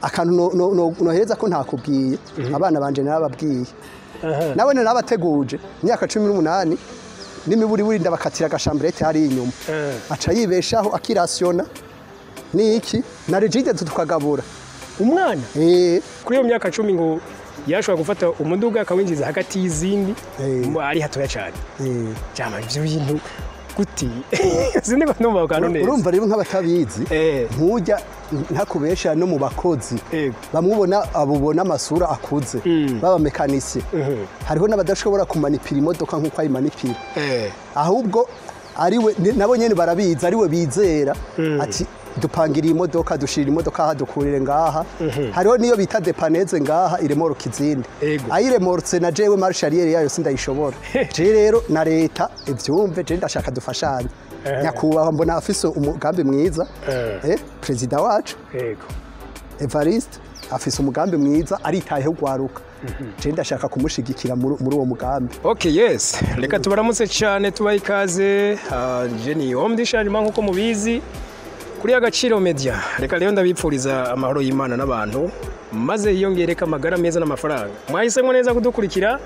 Akantu nohereza ko ntakubwiye, abana banje narababwiye, nawe narabateguje imyaka 18 n'imiburiburi, ndabakatira agachambrette hari inyuma, aca yibeshaho, akirasiona niki na Regideso tukagabura. Umwana? Eh. Kuri iyo myaka 10 ngo yashobora gufata umuduga akawinjiza hagati y'izindi, ari hatoya cyane. Cyama ibyo bintu guti sindi ko ndumva akantu neza. Urumva rero nk'abatabizi, nkujya ntakubesha, no mu bakozi bamubona, abubona amasura akuze baba mécaniciens, hariho n'abadashobora kumanipira imodoka nk'uko ayimanipira, ahubwo ariwe nabo nyene barabizi, ariwe bizera ati dupangira iyi modoka, dushira imodoka aha, dukurire ngaha. Hariho niyo bita dépanneuse ngaha iremoroka izindi, ayiremorotse na jewe marche arrière yayo sindayishobora. Je rero na leta ivyumve, je ndashaka dufashanye. Nyakubahwa mbona afise umugambi mwiza, perezida wacu Evariste afise umugambi mwiza, aritayeho ugwaruka. Je ndashaka kumushigikira muri uwo mugambi. Okay, yes. Reka tubaramutse cyane, tubahe ikaze. Je ni Omdi Sharima nkuko mubizi kuri Agaciro Media. Reka rero ndabipfuriza amahoro y'Imana n'abantu, maze yiyongereka amagara meza n'amafaranga. Mwahisemo neza kudukurikira.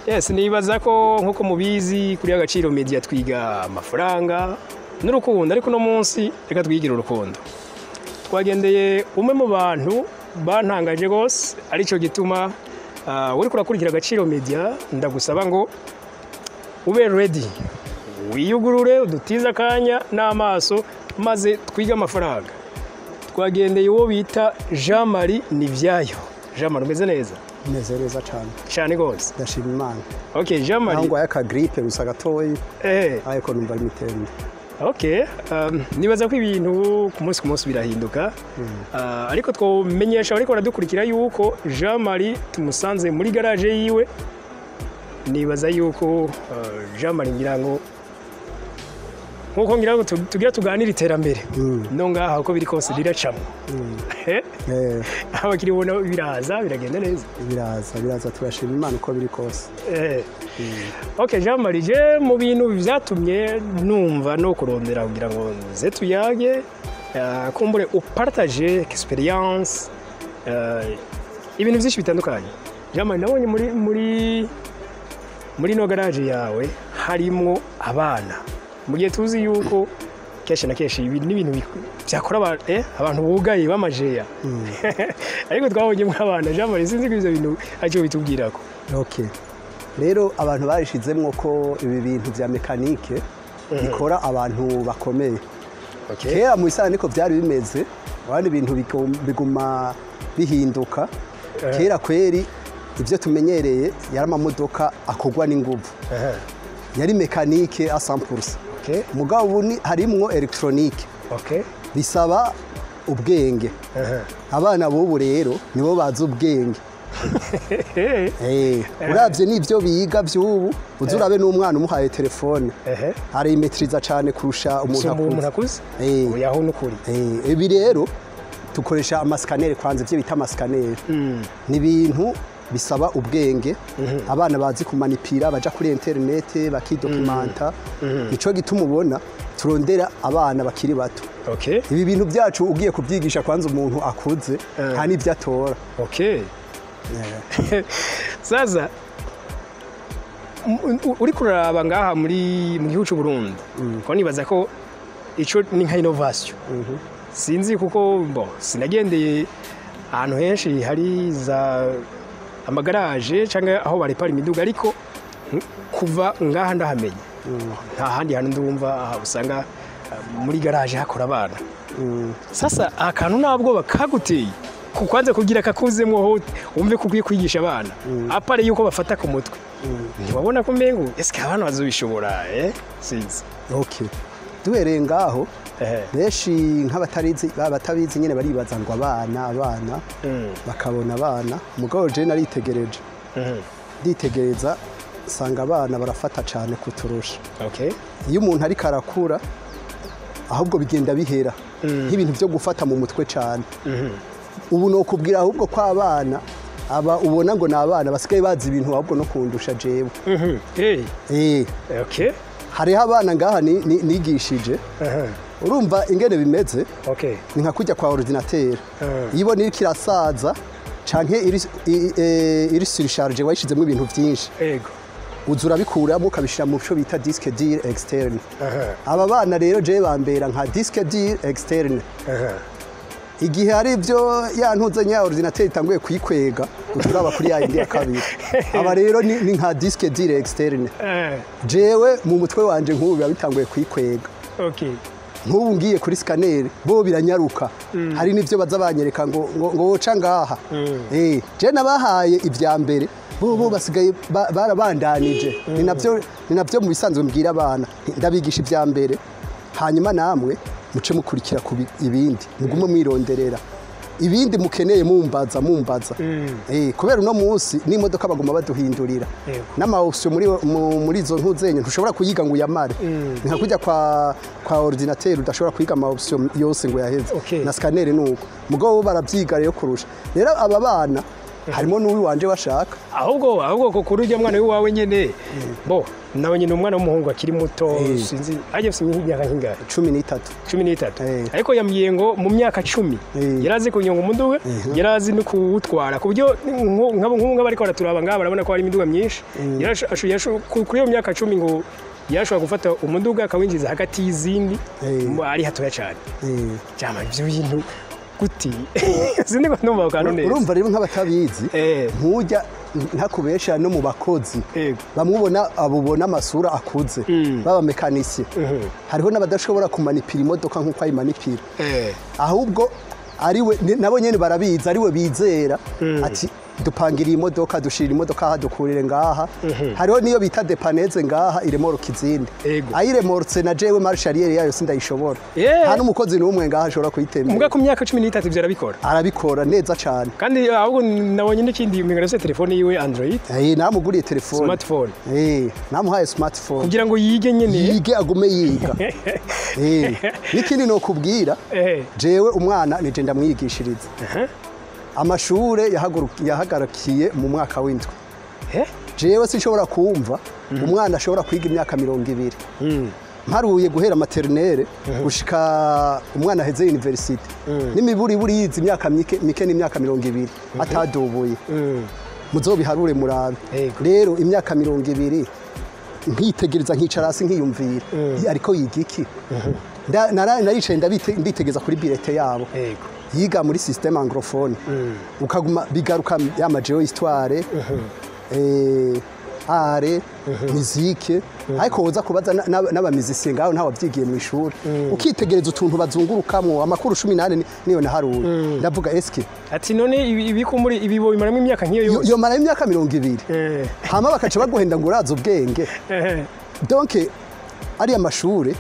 Yes, nibaza ko nkuko mubizi kuri Agaciro Media twiga amafaranga n'urukundo, ariko uno munsi reka twigire urukundo. Twagendeye umwe mu bantu bantangaje rwose, aricyo gituma uri kurakurikira Agaciro Media ndagusaba ngo ube ready, wiyugurure, udutize akanya n'amaso, maze twige amafaranga. Twagendeye uwo bita Jean Marie Nivyayo. Jean Marie, umeze neza? Meze neza cyane. Cyane rwose. Ndashima Imana. Okay, Jean naho Marie. Ngwaye akagrippe gusa gatoyi, ariko numva ari mitende. Okay, nibaza ko ibintu ku munsi ku munsi birahinduka. Ariko twomenyesha ariko baradukurikira yuko Jean Marie tumusanze muri garage yiwe. Nibaza yuko Jean Marie, ngira ngo nkuko ngira ngo tugira tuganire iterambere no ngaha, uko biri kose riracamo. Abakiri ubona biraza biragenda neza. Biraza, biraza, turashima Imana uko biri kose. Okay, Jean Marie, je mu bintu byatumye numva no kurondera kugira ngo nze tuyage, kumbure upartage experience, ibintu byinshi bitandukanye. Jean Marie, nabonye muri no garage yawe harimwo abana, mu gihe tuzi yuko kenshi na kenshi ibi n'ibintu byakora abantu bugaye b'amajeya, ariko twabonyemo abana. Jean Marie, sinzi ko ivyo bintu aricyo bitubwirako. Okay, rero abantu barishizemwo ko ibi bintu vya mécanique bikora abantu bakomeye. Kera mu isana niko byari bimeze, abandi ibintu biguma bihinduka. Kera kweri ibyo tumenyereye yari amamodoka akorwa n'inguvu, yari mécanique à 100%. Mugabo ubu harimwo électronique, bisaba ubwenge. Abana b'ubu rero nibo bazi ubwenge. Uravye n'ivyo biga vy'ubu, uzi urabe n'umwana umuhaye telefone arayimetiriza cane kurusha umuntu Sumba umuntu akuze. Akuze. Oyaho nukuri. Ibi rero dukoresha amascanner kwanza, ivyo bita amascanner ni ibintu bisaba ubwenge. Abana bazi kumanipira, baja kuri internet bakidokimanta. Nico gituma ubona turondera abana bakiri bato. Ibi bintu byacu ugiye kubyigisha kwanza umuntu akuze, nta n'ibyo atora. Okay. Sasa uri kuraba ngaha muri mu gihugu cy'u Burundi, ko nibaza ko ico ni nka innovation. Sinzi kuko bon, sinagendeye ahantu henshi hari za amagaraje cyangwa aho barepara imiduga, ariko kuva ngaha ndahamenye nta handi hantu ndumva aha usanga muri garage hakora abana. Sasa akantu ntabwo bakaguteye kukwanza kugira kakuzemwo ho wumve ko ukwiye kwigisha abana, à part yuko bafata ku mutwe, ntiwabona ko umengo eske abana bazobishobora? Sinzi. Okay, duhereye ngaho, benshi nk'abatarizi batabizi nyine baribaza ngo abana, abana, bakabona abana. Mugabo je naritegereje, nditegereza nsanga abana barafata cyane kuturusha. Iyo umuntu ariko arakura, ahubwo bigenda bihera nk'ibintu byo gufata mu mutwe cyane. Ubu ni ukubwira ahubwo ko abana aba ubona ngo ni abana basigaye bazi ibintu ahubwo no kundusha jewe. Eh. Hariho abana ngaha nigishije. Urumva ingene bimeze. Okay. Ni nka kujya kwa ordinateur, iyo ibona iriko irasaza canke iri surcharge, wayishizemo ibintu vyinshi, uza urabikuramo ukabishira mu cyo bita disque dur externe. Aba bana rero je bambera nka disque dur externe. Igihe hari ibyo yantuze nya ordinateur itanguye kuyikwega, uturaba kuri ya yindi ya kabiri. Aba rero ni nka disque dur externe. Jewe mu mutwe wanje nk'ubu biba bitanguye kuyikwega. Nk'ubu ngiye kuri scanner, bo biranyaruka. Hari n'ivyo baza banyereka ngo woca ngaha. Je nabahaye ivya mbere, bo basigaye barabandanije. Ni navyo mu bisanzwe mbwira abana, ndabigisha ivya mbere, hanyuma namwe muce mukurikira ku ibindi, mugume mwironderera ibindi mukeneye, mumbaza. Kubera uno munsi n'imodoka baguma baduhindurira n'ama option muri izo ntuzenye, ntushobora kuyiga ngo uyamare. Ni nka kujya kwa ordinateur, udashobora kwiga ama option yose ngo yaheze. Na scanner nuko, mugabo bo baravyiga rero kurusha. Rero aba bana harimo n'uwi wanje bashaka. Ahubwo ko kuri ujya mwana w'iwawe nyene, bo nawe nyine umwana w'umuhungu akiri muto, sinzi ajya afite imyaka nk'ingahe? 13. 13. Ariko yambwiye ngo mu myaka 10 yarazi kunyonga umuduga, yarazi no kuwutwara, ku buryo nk'ubu nk'abariko baraturaba ngaha barabona ko hari imiduga myinshi. Kuri iyo myaka 10 ngo yarashobora gufata umuduga akawinjiza hagati y'izindi, ari hatoya cyane. Jama, ibyo bintu guti sindi ko ndumva akantu neza. Urumva rero nk'abatabizi, ntujya ntakubesha no mu bakozi bamwe ubona abubona amasura akuze baba mécaniciens, hariho n'abadashobora kumanipira imodoka nk'uko ayimanipira. Ahubwo ariwe nabo nyene barabizi, ariwe bizera ati dupangira iyi modoka, dushira imodoka aha, dukurire ngaha. Hariho niyo bita dépanneuse ngaha, iremoroka izindi. Ayiremorotse na jewe marche arrière yayo sindayishobora. Nta n'umukozi n'umwe ngaha ashobora kuyitembera. Muga ku myaka 13 ibyo arabikora? Arabikora neza cane. Kandi ahubwo nabonye n'ikindi, umenga arafise telefone yiwe Android. Namuguriye telefone. Smartphone. Namuhaye smartphone. Kugira ngo yige nyene. Yige, agume yiga. N'ikindi nokubwira, jewe umwana nije ndamwigishiriza. Amashure yahagarakiye mu mwaka w'indwi. Jewe sinshobora kumva umwana ashobora kwiga imyaka 20. Mparuye guhera maternelle gushika umwana aheze université, n'imiburiburi yize imyaka mike mike n'imyaka 20 atadubuye. Muzobiharure murabe. Rero imyaka 20 nkitegereza, nkicara hasi nkiyumvira, ariko yiga iki? Naricaye nditegeza kuri bulletin yabo. Yiga muri système anglophone, ukaguma bigaruka ya ma géo histoire, art, musique. Ariko woza kubaza n'aba musiciens ngaho, ntawe wabyigiye mu ishuri. Ukitegereza utuntu bazungurukamwo, amakuru 18 niyo naharuye, ndavuga eske Ati none ibi ko muri ibi bo bimaramo imyaka nk'iyo yose? Yomara imyaka 20, hama bakaca baguhenda ngo uraza ubwenge. Donc ariya mashure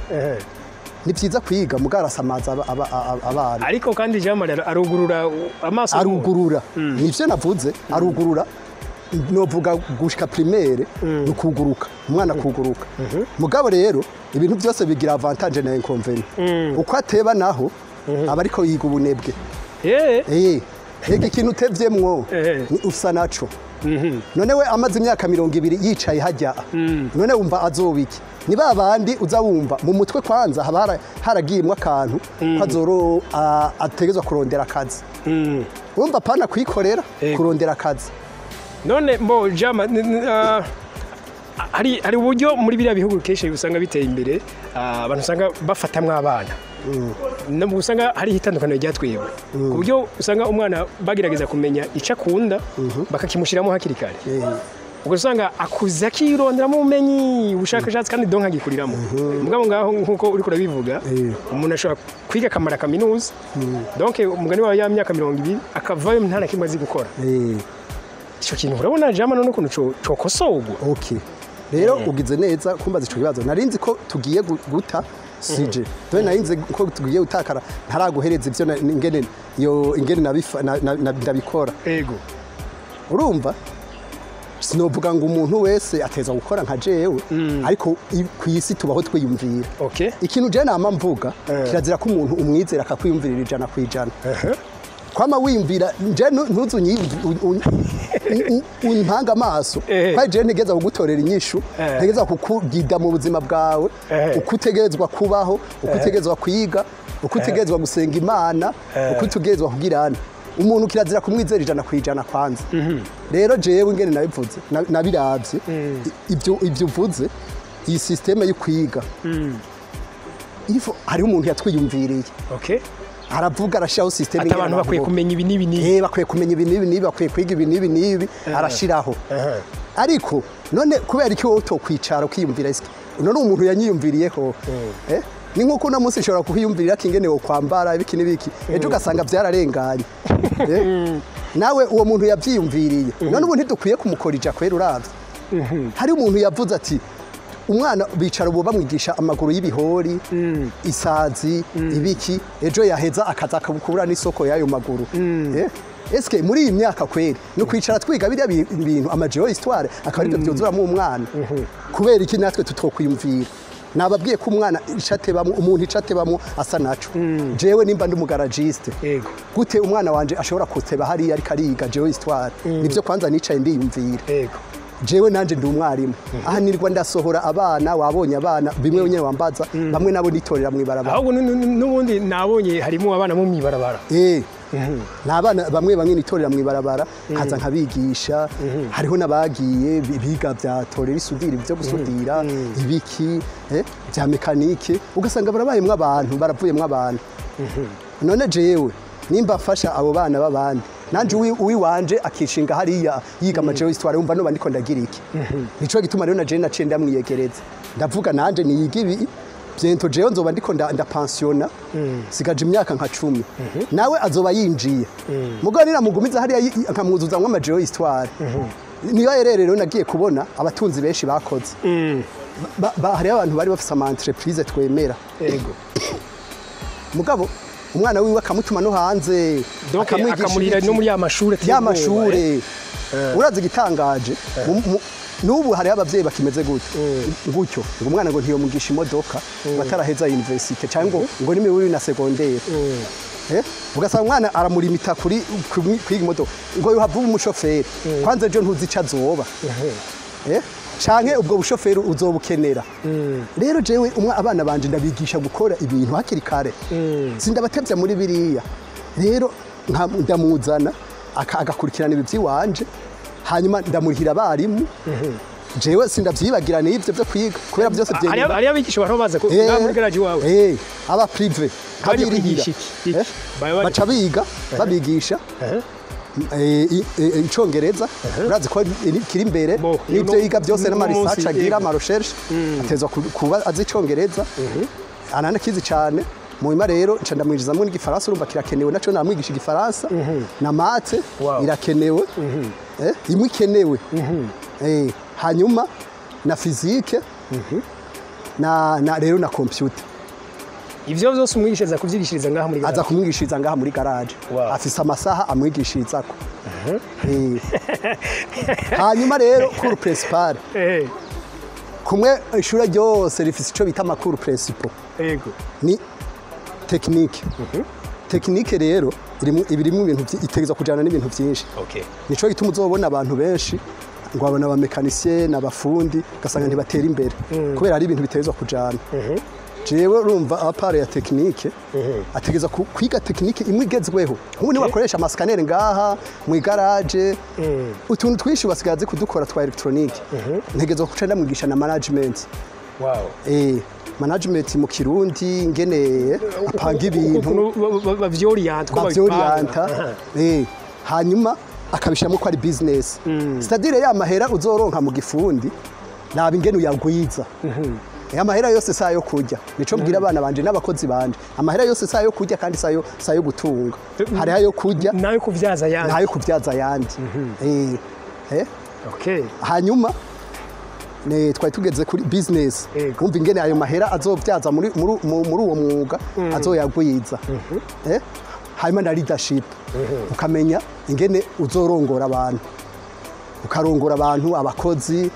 ni byiza kwiga, mugabo arasamaza abana. Ariko kandi Jean Marie arugurura amaso. Arugurura, nivyo navuze, arugurura. Novuga gushika primaire ni ukuguruka, umwana kuguruka. Mugabo rero ibintu byose bigira avantage na inconvénient. Uko ateba naho aba ariko yiga ubunebwe. Ega ikintu utevyemwo ni usa naco. None we amaze imyaka 20 yicaye hajya, none wumva azoba iki? Ni ba bandi uza wumva mu mutwe kwanza haba haragiyemwo akantu ko azoro ategerezwa kurondera akazi. Wumva pana kwikorera, kurondera akazi. None mbo jama hari uburyo muri biriya bihugu kenshi usanga biteye imbere, abantu usanga bafatamwo abana, no usanga hariho itandukaniro rya twebwe, ku buryo usanga umwana bagerageza kumenya icyo akunda bakakimushyiramo hakiri kare. Ubwo usanga akuze akironderamo ubumenyi, ubushakashatsi, kandi donc agikuriramo. Mugabo ngaho nk'uko uriko urabivuga, umuntu ashobora kwiga akamara kaminuza, donc umugani wawe ya myaka 20 akavayo nta na kimwe azi gukora. Icyo kintu urabona jama none ukuntu cokosorwa? Okay, rero ugize neza kumbaza ico kibazo. Narinzi ko tugiye guta sujet dore, narinzi ko tugiye gutakara ntaraguhereza ivyo ingene yo ingene ndabikora. Urumva sinovuga ngo umuntu wese ateza gukora nka jewe, ariko ku isi tubaho twiyumvira. Ikintu je nama mvuga, kirazira ko umuntu umwizera akakwiyumvirira 100%. Kwama wiyumvira nje ntuzu umpanga amaso, kwa je ntegeza kugutorera inyishu, ntegeza kukugida mu buzima bwawe, uko utegerezwa kubaho, uko utegerezwa kwiga, uko utegerezwa gusenga Imana, uko utegerezwa kugirana. Umuntu kirazira kumwizera 100% kwanza. Rero jewe ingene nabivuze, nabiravye ibyo uvuze, iyi système yo kwiga ifo hari umuntu yatwiyumviriye. Okay. Aravuga arashiraho système ati abantu bakwiye kumenya ibi n'ibi n'ibi. Bakwiye kumenya ibi n'ibi n'ibi, bakwiye kwiga ibi n'ibi n'ibi, arashiraho. Ariko none kubera iki wowe utokwicara ukiyumvira iski? None umuntu yanyiyumviriyeho. Ni nkuko uno munsi nshobora kuhiyumvirira kingene wo kwambara ibiki n'ibiki, ejo ugasanga byararenganye. Nawe uwo muntu yabyiyumviriye. None ubu ntidukwiye kumukorija kwera uravye. Hari umuntu yavuze ati umwana bicara ubu bamwigisha amaguru y'ibihori, isazi, ibiki, ejo yaheza akaza akabukura n'isoko y'ayo maguru. Eske muri iyi myaka kweri no kwicara twiga biriya bintu amajeo histoire akaba aribyo byuzuramo umwana. Kubera iki natwe tutokwiyumvira? Nababwiye ko umwana icatebamwo, umuntu icatebamwo asa naco. Jewe nimba ndi umugaragiste, gute umwana wanje ashobora kuteba hariya ariko ariga jewe histoire? Nivyo kwanza nicaye ndiyumvira. Jewe nanje ndi umwarimu. Aha nirwa ndasohora abana, wabonye abana bimwe nyene wambaza, bamwe nabo nitorera mwibarabara. Ahubwo n'ubundi nabonye harimo abana mu mwibarabara. Nabana bamwe bamwe nitorera mwibarabara, nkaza nkabigisha. Hariho nabagiye biga bya torera isudira, ibyo gusudira, ibiki, bya mekanike, ugasanga barabayemwe abantu, baravuyemwe abantu. None jewe nimba mfasha abo bana babandi, nanje uwiwanje akishinga hariya yiga amajeo histoire, wumva noba ndiko ndagira iki? Nico gituma rero na jewe naciye ndamwiyegereza, ndavuga nanje niyiga ibi bientôt jewe nzoba ndiko ndapensiona, sigaje imyaka nka 10, nawe azoba yinjiye. Mugabo niramugumiza hariya nkamwuzuzamwo amajeo histoire. Niyo rero nagiye kubona abatunzi benshi bakoze. Hariho abantu bari bafise ama entreprise twemera. Mugabo umwana wiwe akamutuma no hanze, akamurira no muri ya mashure. Ya mashure. Urazi gitangaje, n'ubu hari abavyeyi bakimeze gutyo gutyo, ngo umwana ngo ntiyomugisha imodoka bataraheza university, cyangwa ngo ni miwiri na secondaire. Ugasanga umwana aramurimita kuri kwiga imodoka ngo yohava umushoferi. Kwanza ejo ntuzi ico azoba. Canke ubwo bushoferi uzobukenera. Rero jewe abana banje ndabigisha gukora ibintu hakiri kare. Sindabatevya muri biriya. Rero ndamuzana agakurikirana ibi vyiwanje, hanyuma ndamurihira abarimu. Jewe sindavyibagira n'ivyo vyo kwiga kubera byose byemera. Ari abigisha abantu baza ko muri garage wawe. Aba privé kabirihira. Baca biga babigisha icongereza, urazi ko kiri imbere n'ibyo yiga byose n'ama research agira, ama recherche atezwa kuba azi icongereza, ananakizi cyane. Muhima rero nca ndamwinjizamwo n'igifaransa, urumva kirakenewe, naco namwigisha igifaransa na maths irakenewe, imwe ikenewe. Hanyuma na physique na rero na computer. Ivyo byose umwigisha aza kuvyigishiriza ngaha muri garage. Aza kumwigishiriza ngaha muri garage. Afise amasaha amwigishirizako. Hanyuma rero cours principal. Kumwe ishure ryose rifise ico bita amakuru principal. Ni technique. Technique rero ibirimo ibintu itegerezwa kujana n'ibintu byinshi. Nico gituma uzobona abantu benshi ngo abona aba mécanicien n'abafundi ugasanga ntibatera imbere kubera ari ibintu bitegerezwa kujana. Jewe urumva apare ya technique ategeza kwiga technique imwe igezweho. Ubu ni bakoresha amascanner ngaha mu garage, utuntu twishi basigaye kudukora twa electronique. Ntegezwa kuca ndamwigisha na management. Management mu Kirundi ngene apanga ibintu bavyorienta. Hanyuma akabishiramo ko ari business. C'est-à-dire ya mahera uzoronka mu gifundi naba ingene uyagwiza. Amahera yose sayo kurya. Nico mbwira abana banje n'abakozi banje. Amahera yose sayo kurya kandi sayo gutunga. Hari ayo kurya nayo kuvyaza yandi. Nayo kuvyaza yandi. Hanyuma ne twari tugeze kuri business. Umva ingene ayo mahera azovyaza muri uwo mwuga azoyagwiza. Hanyuma na leadership. Ukamenya ingene uzorongora abantu. Ukarongora abantu abakozi,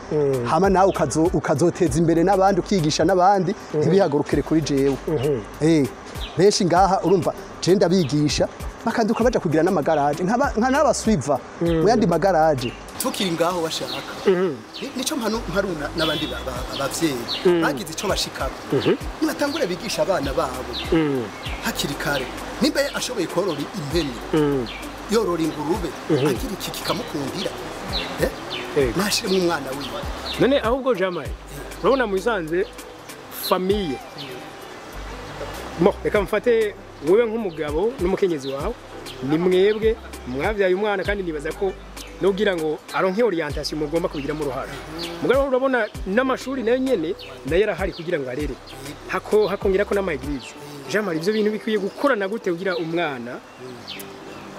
hama nawe ukazoteza imbere n'abandi, ukigisha n'abandi, ntibihagurukire kuri jewe. Benshi ngaha urumva je ndabigisha Bakanduka baja kugira n'amagaraje nka n'abaswiva mu yandi magaraje tukiri ngaho bashaka. Nico mparuna n'abandi abavyeyi bagize ico bashikako, nibatangure bigisha abana babo hakiri kare. Nimba ashoboye korora impene, yorora ingurube, agira iki kikamukundira, nashiremo umwana wiwe. None ahubwo Jamari, urabona mu bisanzwe famille, mo reka mfate wewe nk'umugabo n'umukenyezi wawe, ni mwebwe mwavyaye umwana, kandi nibaza ko nugira ngo aronke orientation mugomba kubigiramo uruhara. Mugabo urabona n'amashuri nayo nyene nayo arahari kugira ngo arere, hakongera ko n'ama église. Jamari, ivyo bintu bikwiye gukorana gute kugira umwana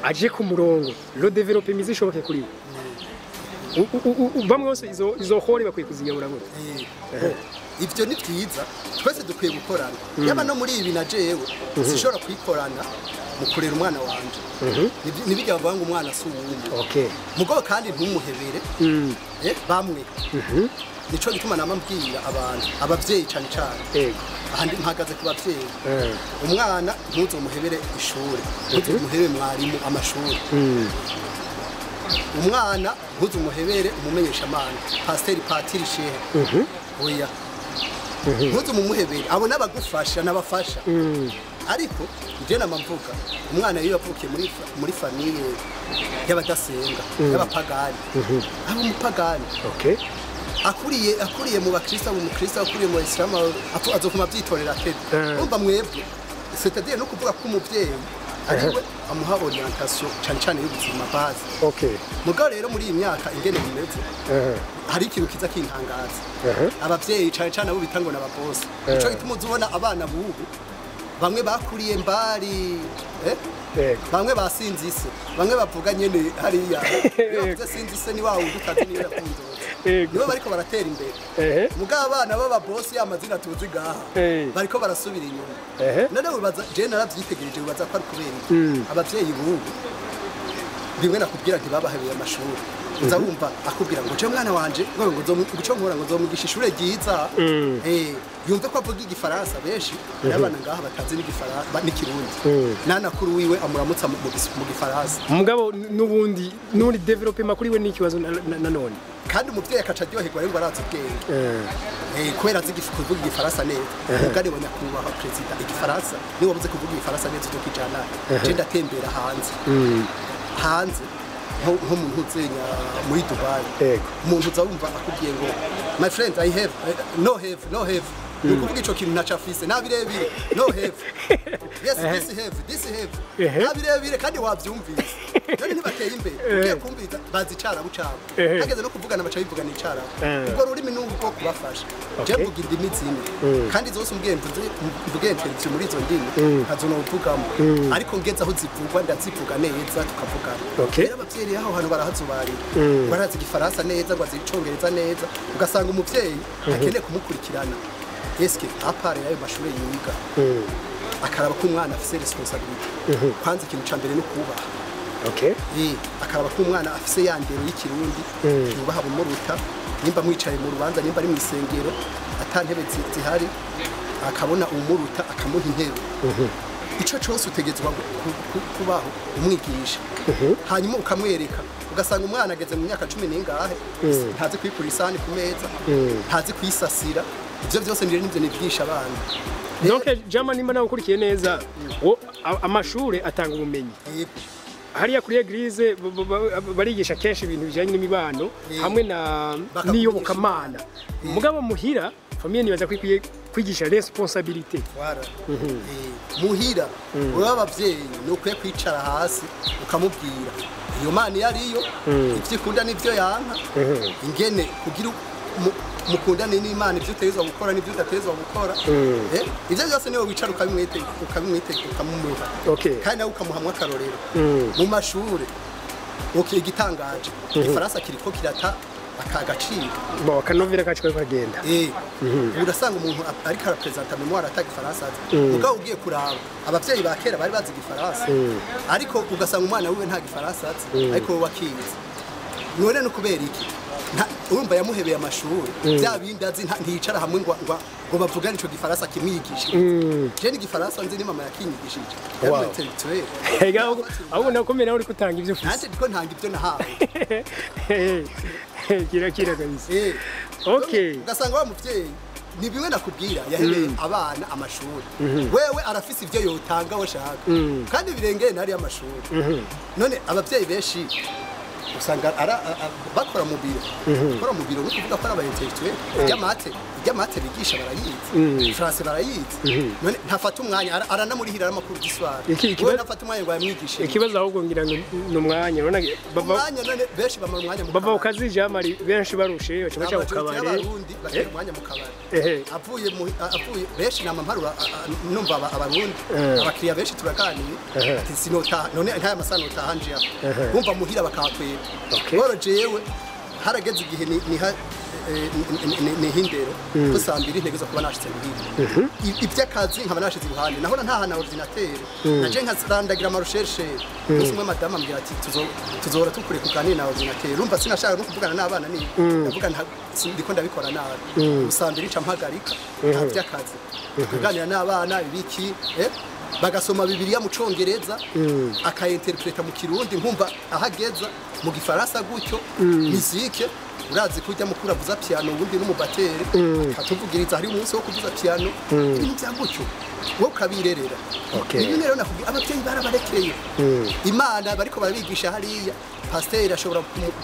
aje ku murongo, le développement izishoboke kuri we? Bamwe bose izo hori bakwiye kuzigabura gute? Ivyo ni vyiza, twese dukwiye gukorana. Yaba no muri ibi na jewe sinshobora kwikorana mu kurera umwana wanje. Nibijya bavuga ngo umwana si uwumwe. Mugabo kandi ntumuhebere bamwe. Nico gituma nama mbwira abantu, abavyeyi cane cane. Ahandi mpagaze ku bavyeyi. Umwana ntuzomuhebere ishure, ntuzomuhebere mwarimu amashuri. Umwana ntuzumuhebere umumenyeshamana, pasiteri, patiri, shehe. Oya, ntuzumumuhebere, abo n'abagufasha n'abafasha. Ariko njye nama mvuga, umwana iyo yavukiye muri famille y'abadasenga, y'abapagani, aba umupagani. Akuriye mu bakristo, mu mukristo, akuriye mu isilamu, azokuma abyitorera kebe. Urumva mwebwe, c'est-à-dire no kuvuga ko umuvyeyi ariwe amuha orientation cane cane y'ubuzima, base. Mugabo rero muri iyi myaka ingene bimeze, hari ikintu kiza kintangaza. Abavyeyi cane cane abo bita ngo n'ababosi, nico gituma uza ubona abana bubu bamwe bakuriye mbari, bamwe basinzise, bamwe bavuga nyene hariya. Iyo bavuze sinzise, ni wa wundi utazi niyo yakunzotse. Nibo bariko baratera imbere. Mugabo abana b'ababosi, y'amazina tuzi ngaha, bariko barasubira inyuma. None wibaza, je naravyitegereje, wibaza ko ari kubera iki? Abavyeyi bubu rimwe nakubwira ntibabahebeye amashuri. Uza wumva akubwira ngo je mwana wanje ngo ico nkora ngo nzomwigisha ishure ryiza, yumve ko avuga igifaransa. Benshi n'abana ngaha batazi n'igifaransa n'ikirundi, nanakuru wiwe amuramutsa mu gifaransa. Mugabo n'ubundi développement kuri we ni ikibazo nanone. Kandi umuvyeyi akaca aryoherwa rero ngo arazi ubwenge, kubera azi kuvuga igifaransa neza. Mugani wa nyakubahwa perezida, igifaransa niba wabuze kuvuga igifaransa neza uzokijana. Je ndatembera hanze, nko mu ntuzenya muri Dubai. Umuntu uza wumva akubwiye ngo "My friend, I have no have, no have", ni ukuvuga ico kintu ntaco afise, nta birebire. "No have", "Yes, this have, this have", nta birebire, kandi wavyumvise. None ntibateye imbere? Ugiye kumviriza bazi icarabu cabo, hageze no kuvugana baca bivugana icarabu. Ubwo rurimi ni ubwo kubafasha. Je mvuga indimi zine, kandi zose umbwiye mvuge interview muri izo ndimi ntazo novugamo, ariko ngeze aho zivugwa ndazivuga neza, tukavugana. Rero abavyeyi aho hantu barahazubarira, barazi igifaransa neza, ngo azi icongereza neza, ugasanga umuvyeyi akeneye kumukurikirana. Eske à part y'ayo mashure yiga, akaraba ko umwana afise responsabilité? Kwanza ikintu ca mbere no kubaha. Akaraba ko umwana afise ya ndero y'ikirundi, yubaha bumuruta, nimba mwicaye mu rubanza, nimba ari mu isengero ata ntebe zihari, akabona umuruta akamuha intebe. Ico cose utegetswa kubaho umwigisha, hanyuma ukamwereka. Ugasanga umwana ageze mu myaka 10 n'ingahe ntazi kwikura isahani ku meza, ntazi kuyisasira. Ivyo vyose nivyo nivyigisha abana. Donc jama, nimba nawe ukurikiye neza, wo amashure atanga ubumenyi. Hariya kuri église barigisha kenshi ibintu bijanye n'imibano hamwe na Bakakugisha. n'iyobokamana. Mugabo muhira, famille nibaza ko ikwiye kwigisha responsabilité. Wara. Muhira uri abavyeyi ni ukwiye kwicara hasi ukamubwira iyo mana iyo ariyo, ivyo ikunda n'ivyo yanka, ingene kugira mukundane n'Imana, ivyo utegerezwa gukora n'ivyo udategerezwa gukora. Ivyo byose niwe wicara ukabimwite ukamumuha. Kandi nawe ukamuhamwa akarorero. Mu mashure, okay, igitangaje igifaransa kiriko kirata akagaciro. Bon, akanovera kacu kariko kagenda. Urasanga umuntu ariko arapresenta mémoire ata gifaransa azi. Mugabo ugiye kuraba abavyeyi ba kera bari bazi igifaransa, ariko ugasanga umwana wiwe nta gifaransa azi, ariko wowe wakizi. None no kubera iki? Urumva yamuhebeye amashuri, bya bindi azi ntiyicara hamwe ngo ngo bavugane ico gifaransa kimwigisha. Je ni gifaransa nzi ni mama yakinyigishije. Wow. Intellectuel. Ega ahubwo nakomeye nawe uri kutanga ivyo ufise. Nanje ndiko ntanga ivyo nahawe. Kira kira kabisa. Okay. Ugasanga wa muvyeyi ni bimwe nakubwira, yahebeye abana amashuri. Wewe arafise ivyo yotanga washaka. Kandi birengeye nari amashuri. None abavyeyi benshi usanga bakora mu biro. Bakora mu biro nukuvuga ko ari aba intellectuel. Iry'amate bigisha barayizi. Français barayizi. None ntafata umwanya, aranamurihira amakuru d'histoire. Wewe ntafata umwanya ngo yamwigishe. Ikibazo ahubwo ngira ngo ni umwanya. Urabona bava umwanya, none benshi bamara umwanya mu bava kabari. ku kazi jamari benshi barushe baca baca ku kabari. Abarundi batera umwanya mu kabari. Ehe. Avuye mu avuye benshi nama mparura numva abarundi abakiriya benshi turaganira ati sinota none nkaya masaha notaha nje aho bumva muhira bakakweba. Okay. Boro jewe harageze igihe ni hindero ko saa mbiri ntegerezwa kuba nashitse muhira. Ivy'akazi nkaba nashize iruhande, nahora ntahana ordinateur, naje nkarandagira ama recherche. Umunsi umwe madame ambwira ati tuzohora tukure kuganira na ordinateur. Urumva sinashaka no kuvugana n'abana, ni ndavuga ndiko ndabikora nabi. Ubu saa mbiri nca mpagarika nta vy'akazi, kuganira n'abana ibiki, bagasoma Bibiliya mu Congereza, akayinterpreta mu Kirundi, nkumva ahageza mu Gifaransa gutyo. Musique urazi kujya mukuru avuza piano, ubundi n'umubateri akatuvugiriza, hari umunsi wo kuvuza piano, ibintu bya gutyo wowe ukabirerera. Okay. Ibi rero nakubwiye, ababyeyi barabarekeye Imana bariko barabigisha hariya. Pasiteri ashobora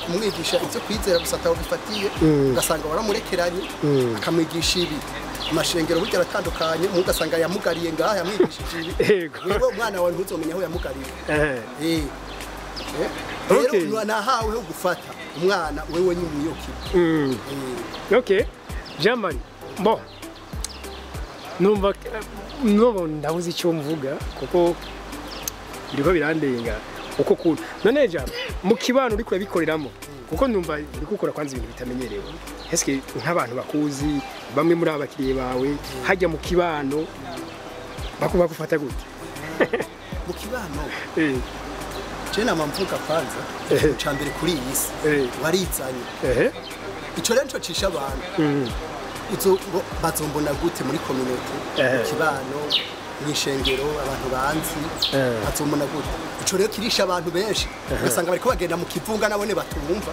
kumwigisha ibyo kwizera gusa ataho bifatiye, ugasanga waramurekeranye akamwigisha ibi. Amashengero burya aratandukanye, mu ugasanga yamugariye ngaha, yamwigishije ibi. Wewe umwana wawe ntuzomenya aho yamugariye. Okay. Rero nahawe ho gufata umwana wewe nyumuyoki. Okay. Jamari. Bon. Numva numva ndabuze icyo mvuga kuko biriko birandenga uko kuntu. None Jean, mu kibano uriko urabikoreramo, kuko numva uri gukora kwanza ibintu bitamenyerewe. Eske nk'abantu bakuzi, bamwe muri abakiriye bawe hajya mu kibano bakuba gufata gute? Mu kibano je nama mvuga kwanza ca mbere kuri iyi si warizanye. Ico rero nico cisha abantu. Uzo ngo bazombona gute muri community, mu kibano, mw'ishengero, abantu banzi bazombona gute? Ico rero kirisha abantu benshi, ugasanga bariko bagenda mu kivunga nabone batumva.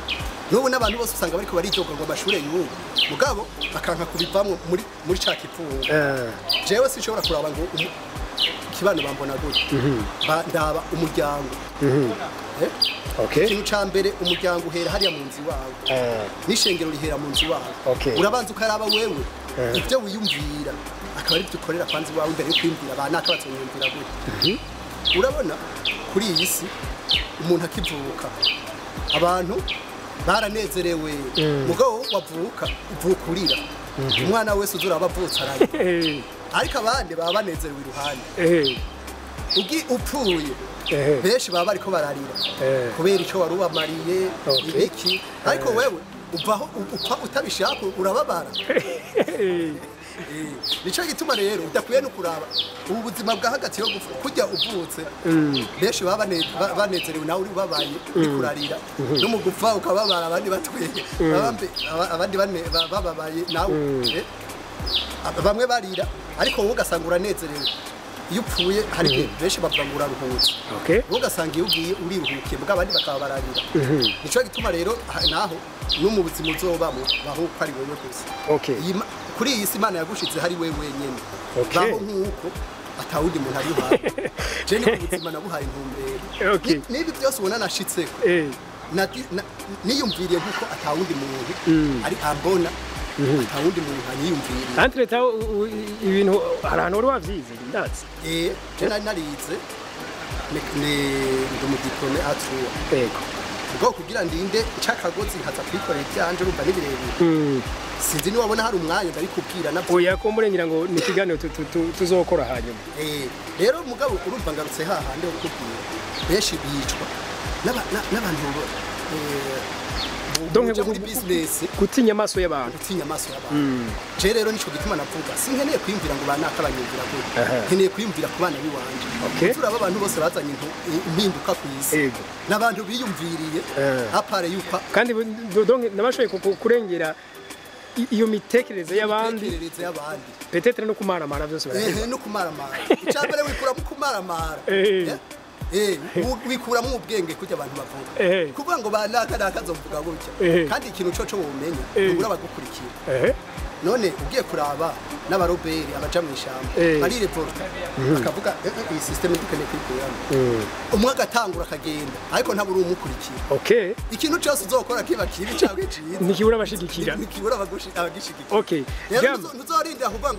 N'ubu n'abantu bose usanga bariko baridoga ngo amashure y'ubu, mugabo bakanka kubivamwo muri ca kivunga. Jewe sinshobora kuraba ngo kibano bambona gute. Ndaba umuryango. Okay. Ikintu ca mbere, umuryango uhera hariya mu nzu iwawe, n'ishengero rihera mu nzu iwawe. Okay. Urabanza ukaraba wewe ibyo wiyumvira, akaba ari byo ukorera kwanza iwawe imbere yo kwiyumvira abanaka bazonyumvira gute. Urabona kuri iyi si umuntu akivuka abantu baranezerewe, mugabo wavuka uvuka urira. Umwana wese uzuraba avutse ararira, ariko abandi baba banezerewe iruhande. Ugi upfuye benshi baba bariko bararira kubera ico wari ubamariye, ibiki, ariko wewe uvaho upfa utabishaka urababara. Nico gituma rero udakwiye no kuraba ubu buzima bwa hagati yo gupfa kujya uvutse, benshi baba banezerewe, nawe uri ubabaye uri kurarira, no mu gupfa ukababara, abandi batweye abandi bababaye nawe, bamwe barira, ariko wowe ugasanga uranezerewe. Iyo upfuye hari igihe benshi bavuga ngo uraruhutse, wowe ugasanga iyo ugiye uriruhukiye, mugabo abandi bakaba bararira. Nico gituma rero naho no mu buzima uzobamo baho ko ari wewe gusa. Kuri iyi si Imana yagushize hari wewe wenyene. Baho nk'uko atawundi muntu ari iruhande. Je ni ubuzima nabuhaye intumbero. Nibi byose ubona nashitseko, niyumviriye nk'uko atawundi muntu ari ambona, atawundi muntu anyiyumviriye. Entre temps ibintu hari ahantu wari wavyize ndazi. Je nari narize ndi umudiplômé A3. Ubwo kugira ndinde ncakagozi nkaza kwikorera ivyanje, urumva ni birebire. Sinzi niba wabona hari umwanya ndabikubwira navyo. Oya, ko murengera ngo ni ikiganiro tuzokora hanyuma. Rero mugabo urumva ngarutse hahandi ho kukubwira, benshi bicwa n'abantu Donc uja muri business gutinya amaso y'abantu. Gutinya amaso y'abantu. Je rero nico gituma navuga sinkeneye kwiyumvira ngo banaka banyumvira gute, nkeneye kwiyumvira ku bana biwanje. Turaba abantu bose bazanye impinduka ku isi n'abantu biyumviriye apare yuko kandi donc nabashoboye kurengera iyo mitekerereze y'abandi peut-être no kumaramara byose baraheba. No kumaramara icambere wikuramo kumaramara, wikuramo ubwenge kujya abantu bavuga kuvuga ngo banaka nakazovuga gutya, kandi ikintu coco womenya ubura bagukurikira. None ugiye kuraba n'abaroberi abaja mu ishamba bari reporter bakavuga iyi system dukeneye kwikuramo, umwe agatangura akagenda ariko ntaburi umukurikira. Ikintu cyose uzokora kiba kibi cyangwa ciza ntikibura abashigikira, ntikibura abagishigikira. Ntuzorindira kuvuga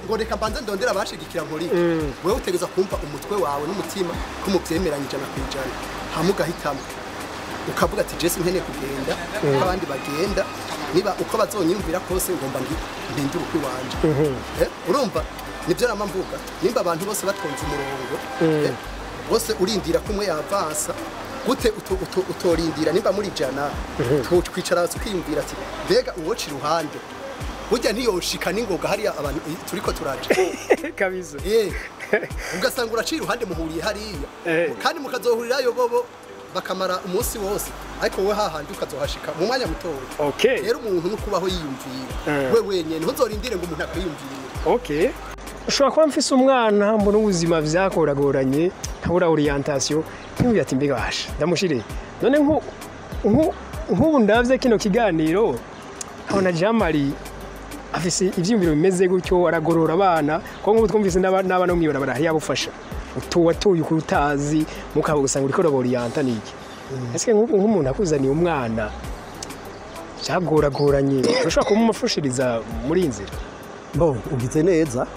ngo reka mbanze ndondera abashigikira nkori. Wewe utegeza kumva umutwe wawe n'umutima ko muvyemeranye 100% hamwe ugahitamo ukavuga ati Jesse nkeneye kugenda uko abandi bagenda, niba uko bazonyumvira kose ngomba mpindure uko iwanje. Urumva nibyo nama mvuga, nimba abantu bose batwonze umurongo bose urindira kumwe yavansa gute utorindira nimba muri jana twicara tukiyumvira ati mbega uwoca iruhande burya ntiyoshika n'ingoga hariya abantu turiko turaja kabisa. Ugasanga uraciye iruhande muhuriye hariya kandi mukazohurirayo bobo bakamara umunsi wose, ariko wowe hahandi ukazohashika mu mwanya mutoya. Rero umuntu nukubaho yiyumvira we wenyene, ntuzorindire ngo umuntu akwiyumvire. Ushobora kuba mfise umwana mbona ubuzima vyakoragoranye ntabura orientation ntiwuye ati mbega basha ndamushire none nk'ubu ndavye kino kiganiro nkabona Jean Marie afise ivyiyumviro bimeze gutyo, aragorora abana ko nk'ubu twumvise n'abana mw'ibarabara hariya bufasha utuwatuye ukutazi mukaba gusanga uriko uraborienta niki. Ese nk'umuntu akuzaniye umwana cyagoragoranye ushobora kumumufushiriza muri inzira? Bo ugize neza.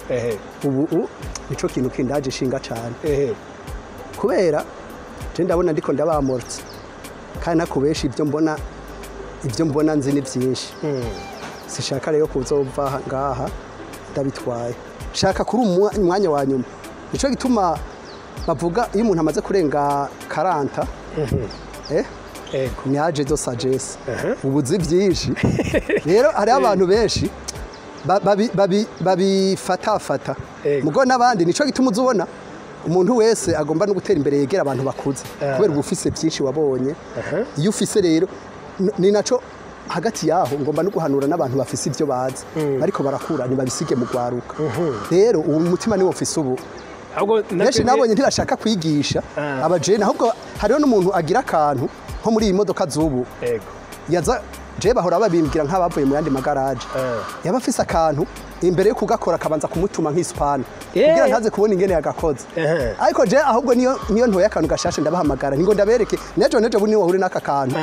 Ubu nico kintu kindaje shinga cyane. Kubera je ndabona ndiko ndabamortse kandi nakubesha ibyo mbona nzi ni byinshi. Sishaka rero kuzova ngaha ndabitwaye, shaka kuri umwanya wa nyuma. Nico gituma bavuga iyo umuntu amaze kurenga 40 ni age de sagesse, ubuzi byinshi. Rero hari abantu benshi babifatafata mugo n'abandi. Nico gituma uzubona umuntu wese agomba no gutera imbere yegera abantu bakuze kubera ubufise byinshi wabonye. Iyo ufise rero ni naco hagati yaho ngomba no guhanura n'abantu bafise ivyo bazi ariko barakura ntibabisige mu gwaruka. Rero uwo mutima niwo ufise ubu. Benshi nabonye ntibashaka kwigisha abajene, ahubwo hariho n'umuntu agira akantu nko muri iyi modoka z'ubu yaza je bahora babimbwira nk'abavuye mu yandi magaraje, yaba afise akantu imbere yo kugakora akabanza kumutuma nk'isipana kugira ntaze kubona ingene yagakoze. Ariko je ahubwo niyo ntoye akantu gashashe ndabahamagara ngo ndabereke nejo buni wahure n'aka kantu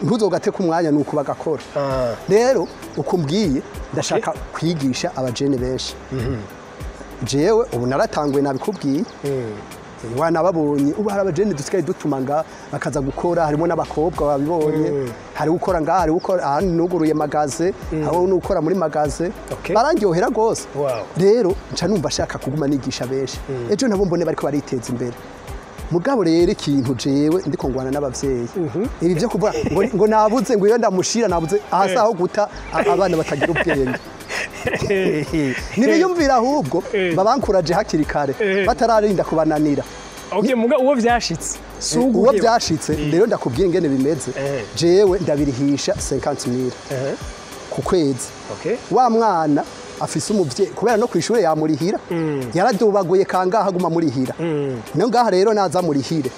ntuzogate ku mwanya nuko bagakora. Rero ukumbwiye ndashaka kwigisha abajene benshi. Jewe ubu naratanguye nabikubwiye, wanababonye ubu hari abajene dusigaye dutuma nga bakaza gukora, harimo n'abakobwa babibonye, hari ukora ngaha, hari ukora ahandi nuguruye magaze, aho nukora muri magaze, barangyohera gose. Rero nca numva ashaka kuguma nigisha benshi, ejo nabo mbone bariko bariteza imbere. Mugabo rero ikintu jewe ndiko ngwana n'abavyeyi ibi byo kuvuga ngo nabuze ngo iyo ndamushira nabuze ahasa aho guta abana batagira ubwenge. Nibiyumvira ahubwo babankuraje hakiri kare batararinda kubananira. Muga uwo vyashitse uwo vyashitse rero ndakubwira ingene bimeze. Jewe ndabirihisha 50000 ku kwezi. Wa mwana afise umuvyeyi kubera no kwishure yamurihira, yaradubaguye kangaha aguma murihira, no ngaha rero naza murihire.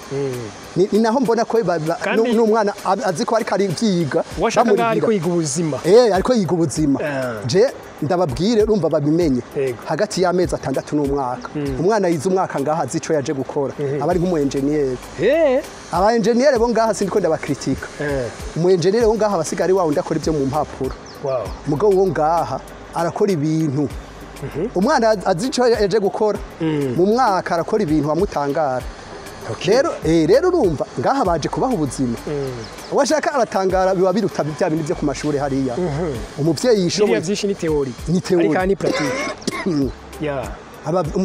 Ni naho mbona ko n'umwana azi ko ariko arivyiga bamurihira, ariko yiga ubuzima. Ariko yiga ubuzima. Je ndababwire urumva babimenye hagati y'amezi 6 n'umwaka. Umwana yize umwaka ngaha azi ico yaje gukora, aba ari nk'umu engineer. Aba engineer bo ngaha sindiko ndabakritika. Umu engineer wo ngaha abasigari wawe ndakora ibyo mu mpapuro. Mugabo wo ngaha arakora ibintu. Umwana azi ico yaje gukora mu mwaka arakora ibintu amutangara. Rero rero urumva ngaha baje kubaha ubuzima. Uwashaka aratangara biba biruta bya bindi byo ku mashuri hariya. Umuvyeyi yishoboye byinshi ni theory. Ni theory. Ariko ni pratique.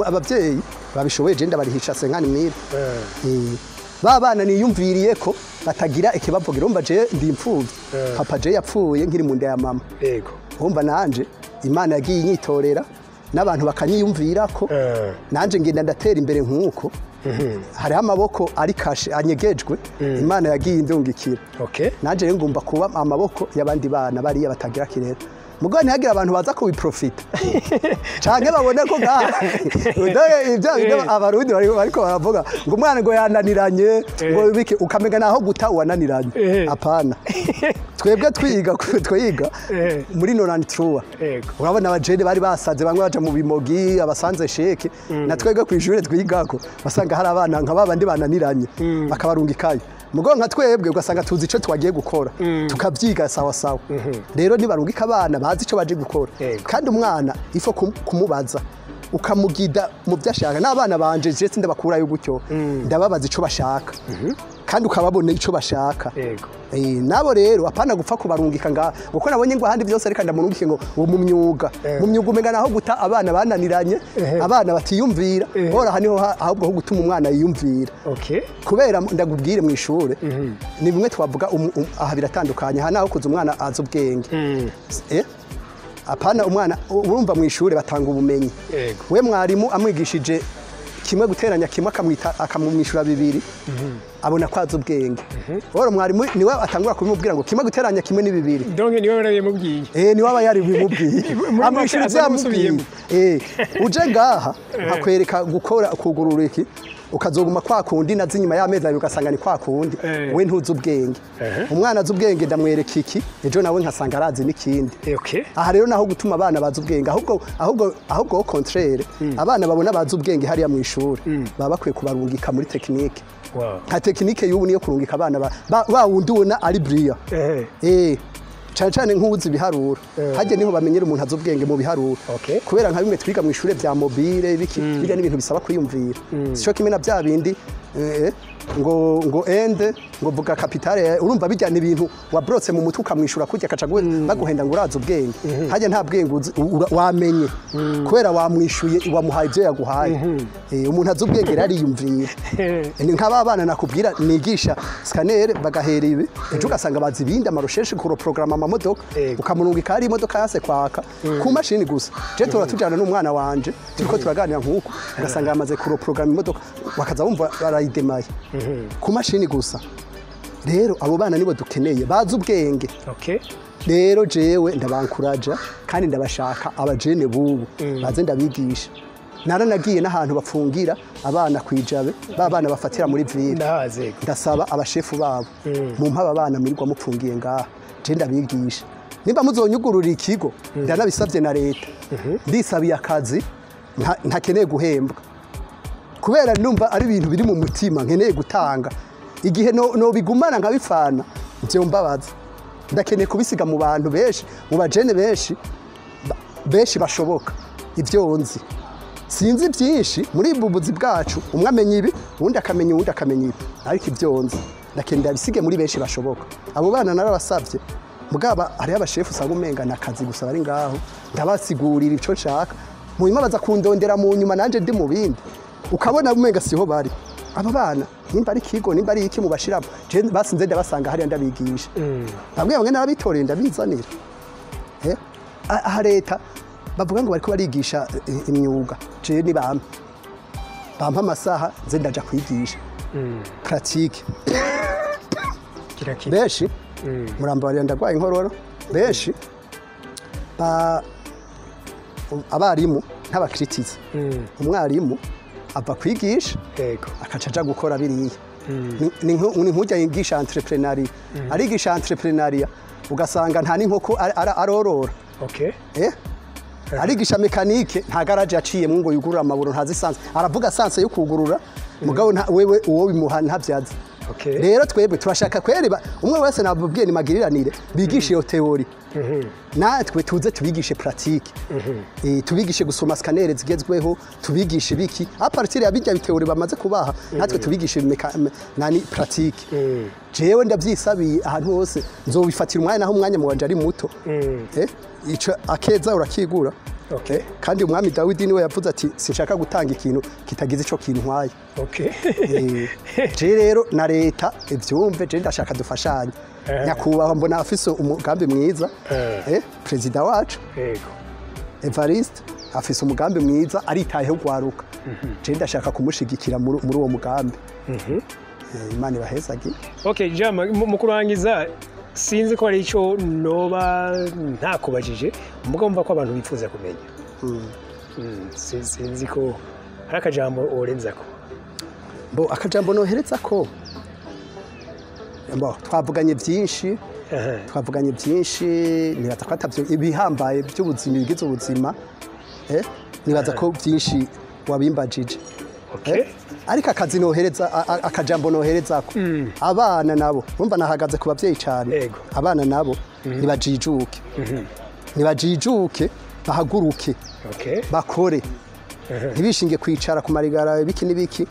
Abavyeyi babishoboye je ndabarihisha 50000. Ba bana niyumviriye ko batagira ikibavugira. Urumva je ndi imfuvyi, papa je yapfuye nkiri mu nda ya mama. Urumva nanje Imana yagiye inyitorera n'abantu bakanyiyumvira ko nanje ngenda ndatera imbere nk'uko hariho amaboko ari kashe anyegejwe Imana yagiye indungikira. Nanje rero ngomba kuba amaboko y'abandi bana bariya batagira kirera, mugabo ntihagire abantu baza kubiprofita canke babone ko ngaha ibyo ibyo Abarundi bariko baravuga ngo umwana ngo yananiranye, ngo bike, ukamenga naho guta uwananiranye. Apana, twebwe twiga muri 93, urabona abajene bari basaze, bamwe baja mu bimogi, abasanze sheke. Na twebwe kw'ishure twigako basanga hari abana nka babandi bananiranye, bakabarungikayo. Mugabo nka twebwe ugasanga tuzi ico twagiye gukora, tukavyiga sawa sawa. Rero nibarungika abana bazi ico baje gukora. Kandi umwana ifo kumubaza, ukamugida mu byo ashaka. N'abana banje je sindabakurayo gutyo, ndababaza ico bashaka kandi ukababona ico bashaka. Nabo rero apana gupfa kubarungika nga kuko nabonye ngo ahandi byose, reka ndamurungike ngo mu myuga. Mu myuga umenga naho guta abana bananiranye, abana batiyumvira. Ora aha niho ahubwo ho gutuma umwana yiyumvira. Kubera ndagubwire, mu ishure ni bimwe twavuga aha biratandukanye. Aha naho kuza umwana azi ubwenge. Apana umwana, urumva mu ishure batanga ubumenyi. We mwarimu amwigishije kimwe guteranya kimwe, akamwita akamumwishura bibiri, abona ko azi ubwenge. Ora mwarimu niwe atangura kubimubwira ngo kimwe guteranya kimwe ni bibiri. Donc niwe warabimubwiye. Niwe aba yari bimubwiye. Muri make amwishura aza ibyo yamubwiye. amusubiyemo. Uje ngaha akwereka gukora kugurura iki, ukazoguma kwa kundi nazi inyuma y'amezi 2 ugasanga ni kwa kundi. We ntuzi ubwenge. Umwana azi ubwenge ndamwereka iki, ejo nawe nkasanga arazi n'ikindi. Aha rero naho gutuma abana bazi ubwenge, ahubwo au contraire, abana babona bazi ubwenge hariya mu ishuri baba bakwiye kubarungika muri technique. Nka technique y'ubu niyo kurungika abana ba wundi ubona ari brillant. Cyane cyane nk'uzi ibiharuro, hajya niho bamenyera umuntu azi ubwenge mu biharuro. Kubera nka bimwe twiga mu ishure bya mobile biki, bijya n'ibintu bisaba kwiyumvira, sico kimwe na bya bindi ngo ende ngo vuga capitale. Urumva bijya ni ibintu wabrotse mu mutwe, ukamwishura kurya akaca baguhenda ngo urazi ubwenge. Hajya nta bwenge uzi, wamenye kubera wamwishuye, wamuhaye ibyo yaguhaye. Umuntu azi ubwenge rero ariyumvira. Ni nk'aba bana nakubwira nigisha scanner, bagahera ibi, ejo ugasanga bazi ibindi, ama recherches kuro programme amamodoka. Ukamurungika hari imodoka yase kwaka ku mashini gusa. Je tora tujana n'umwana wanje, turiko turaganira nk'uko, ugasanga yamaze kuro programme imodoka, bakaza bumva barayidemaye ku mashini gusa. Rero abo bana nibo dukeneye bazi ubwenge. Rero jewe ndabankuraja kandi ndabashaka abajene bubu baze ndabigisha. Naranagiye n'ahantu bapfungira abana kwijabe, ba bana bafatira muri ville. Ndahaze. Ndasaba abashefu babo, mumpa aba bana mwirirwa mupfungiye ngaha, je ndabigisha. Nimba muzonyugurura ikigo, ndanabisabye na leta, ndisabiye akazi, ntakeneye guhembwa kubera numva ari ibintu biri mu mutima nkeneye gutanga. Igihe no bigumana nkabifana vyombabaza. Ndakeneye kubisiga mu bantu benshi, mu bajene benshi, benshi bashoboka. Ibyo nzi, sinzi byinshi muri ubu buzi bwacu, umwe amenya ibi, uwundi akamenya, uwundi akamenya ibi, ariko ibyo nzi ndakeneye bisige muri benshi bashoboka. Abo bana narabasabye, mugaba hariho abashefu usanga umenga ni akazi gusa bari ngaho. Ndabasigurira ico nshaka, mu nyuma baza kundondera, mu nyuma nanje ndi mu bindi, ukabona umenga siho bari. Aba bana nimba ari ikigo, nimba ari iki mubashiramo, je basinze ndabasanga hariya ndabigisha. Bamwe bamwe narabitoreye ndabizanira. Aha leta bavuga ngo bariko barigisha imyuga, je ni bampe bampa amasaha nze ndaja kwigisha pratique. Kirakira. Benshi murambabarira, ndagwaye inkorora. Benshi abarimu ntabakiritiza. Umwarimu ava kwigisha akaca aja gukora biriya. Ni nk'ujya yigisha entrepreneuriat, arigisha entrepreneuriat ugasanga nta n'inkoko arorora. Arigisha mécanique, nta garage yaciyemwo ngo yugurure amaburo, ntazi sens, aravuga sens yo kugurura, mugabo wewe uwo bimuha ntabyazi. Rero twebwe turashaka kwereba umwe wese nabubwiye ni magiriranire, bigishe iyo théorie, natwe tuze tubigishe pratique. Tubigishe gusoma scanner zigezweho, tubigishe biki à partir ya bijya théorie bamaze kubaha, natwe tubigishe nani pratique. Jewe ndavyisabiye ahantu hose, nzobifatira umwanya naho umwanya mu wanje ari muto. Ico akeza urakigura. Okay. Kandi umwami Dawidi niwe yavuze ati sinshaka gutanga ikintu kitagize ico kintwaye. Okay. Je rero na leta ivyumve, je ndashaka dufashanye. Nyakubahwa mbona afise umugambi mwiza, perezida wacu Yego. Evariste afise umugambi mwiza, aritayeho gwaruka. Je ndashaka kumushigikira muri uwo mugambi. Imana ibahezagire. Okay, Jama, mu kurangiza sinzi ko hari icyo noba ntakubajije mugabo mva ko abantu bifuza kumenya. Sinzi ko hari akajambo worenzako. Bo akajambo nohereza ko bo twavuganye byinshi, twavuganye byinshi, nibaza ko atavyo ibihambaye by'ubuzima bigize ubuzima, nibaza ko byinshi wabimbajije. Okay. Ariko akazi nohereza, akajambo noherezako abana nabo, urumva nahagaze ku bavyeyi cyane. Yego. Abana nabo nibajijuke, nibajijuke, bahaguruke, Okay. bakore, ntibishinge kwicara ku marigara ibiki n'ibiki.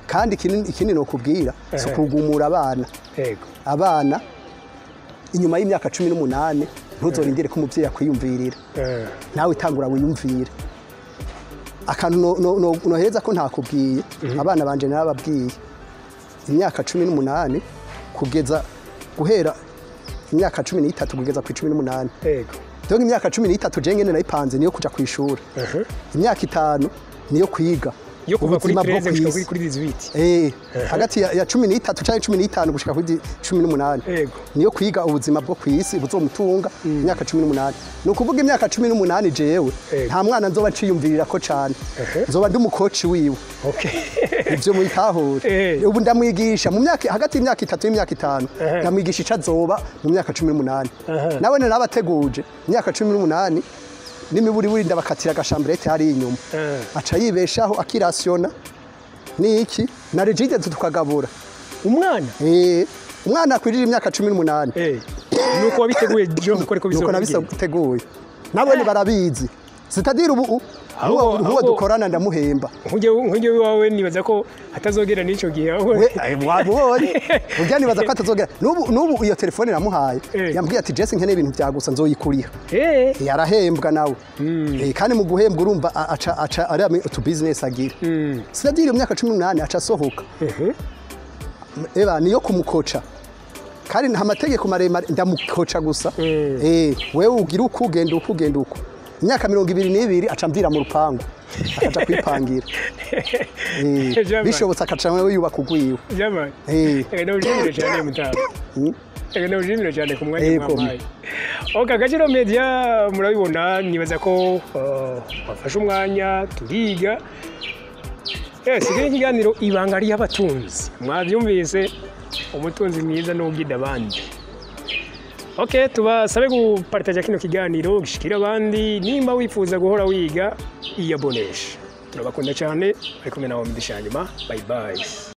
Kandi ikindi nokubwira si ukugumura abana. Yego. Abana inyuma y'imyaka 18 ntuzorindire ko umuvyeyi akwiyumvirira, nawe itangura wiyumvire. Akantu nohereza ko ntakubwiye, abana banje narababwiye imyaka 18 kugeza guhera imyaka 13 kugeza ku 18. Yego. Donc imyaka 13 je ngene nayipanze niyo kuja kwishura, imyaka 5 niyo kwiga Yo kuva kuri ubuzima bwo 13 gushika kw'isi. kuri 18. Hagati ya 13 canke 15 gushika kuri 18 Yego. niyo kwiga ubuzima bwo kw'isi buzomutunga imyaka 18. Ni ukuvuga imyaka 18 jewe Yego. nta mwana nzoba nciyumvirira ko cane, nzoba ndi umukoci wiwe. Okay. Ivyo mubitahure. Ubu ndamwigisha mu myaka hagati y'imyaka 3 n'imyaka 5, ndamwigisha ico azoba mu myaka 18. Nawe narabateguje imyaka 18 n'imiburiburi ndabakatira agachambrette hari inyuma, aca yibeshaho akirasiona niki na Regideso tukagabura. Umwana? Umwana akwirira imyaka 18. Nuko wabiteguye jo ko ariko Nuko bizogenda? nabiteguye, nabone barabizi, c'est-à-dire ubu Ahubwo- nkuwo dukorana ndamuhemba. Nk'ujye wawe nibaza ko hatazogera n'icyo gihe ahubwo. We wabonye urya nibaza ko atazogera n'ubu iyo telefone namuhaye, yambwiye ati Jesse nkeneye ibintu bya gusa nzoyikuriha. Yarahembwa nawe. Kandi mu guhembwa urumva aca ari utu business agira, c'est-à-dire iyo myaka 18 aca asohoka. Eba niyo kumukoca, kandi nta mategeko maremare, ndamukoca gusa. Wewe ugira uko ugenda uko ugenda uko, imyaka 22 aca mvira mu rupangu akaja kwipangira. Jamani. Bishobotse akaca nawe yubaka ugwiwe. Jamani. Reka ndawushimire cyane mutama. Reka ndawushimire cyane ku mwanya mwampaye. Okay, Agaciro Media murabibona, nibaza ko wafashe umwanya turiga. Sigaye ikiganiro ibanga ry'abatunzi. Mwabyumvise, umutunzi mwiza n'ugida abandi. Okay, tubasabe gupartaja kino kiganiro gishikira abandi. Nimba wifuza guhora wiga, iyabonesha. Turabakunda cyane, ariko kumwe nawe mu nyuma. Bye bye.